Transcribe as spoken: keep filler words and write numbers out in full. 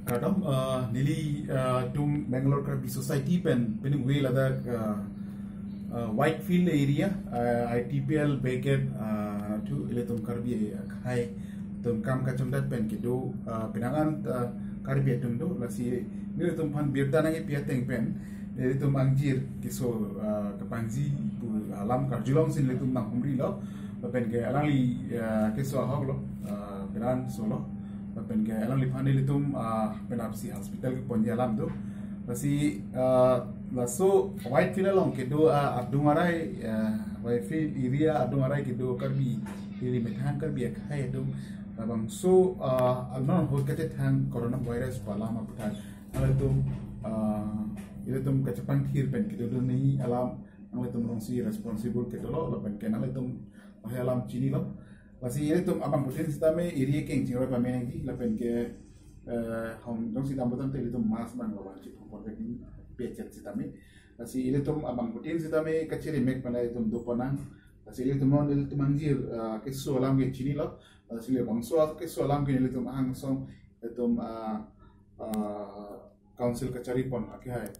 Kardom, uh, neli, uh, itum Bangalore Karbi Society pen peningve ladak, uh, uh, Whitefield area, uh, I T P L Brigade, uh, thu ilitum Karbi akhei atum kam kachongdat pen kedo, uh, penang an, uh, Karbi atum do, lasi nelitum aphan birta nangkepi ateng pen nelitum angjir keso, uh, kepangji pu alam karjulongsi nelitum nanghumrilo, lapen ke alangli, uh, keso ahok lo, uh, penang solo, lapen ke alangliphan nelitum, uh, penapsi hospital keponji alam do. Lasi, uh, laso Whitefield along kedo, uh, adung arai, uh, Whitefield area adung arai kedo Karbi ili methang Karbi akhei atum labangso, uh, along ahut kachethang coronavirus pu alam aputhak nanglitum, uh, ilitum kachepangthir pen kedodun ni alam nanglitum alongsi responsible kedolo, lapen ke nanglitum lahai alam chinilo. Lasi ilitum abangphutin sitame area keng chingroi pame nangji, lapen ke, eh, hong jongsi dampo tangte ilitum mask bang lawan chipon pon pek ni pechet sitame. Lasi ilitum abangphutin sitame kachiri mek pen ilitum do ponang. Lasi ilitum non ilitum angjir, eh, keso alam ke chinilo. Lasi labangso keso alam ke ilitum angsong ilitum, eh, eh, council kachari pon akehai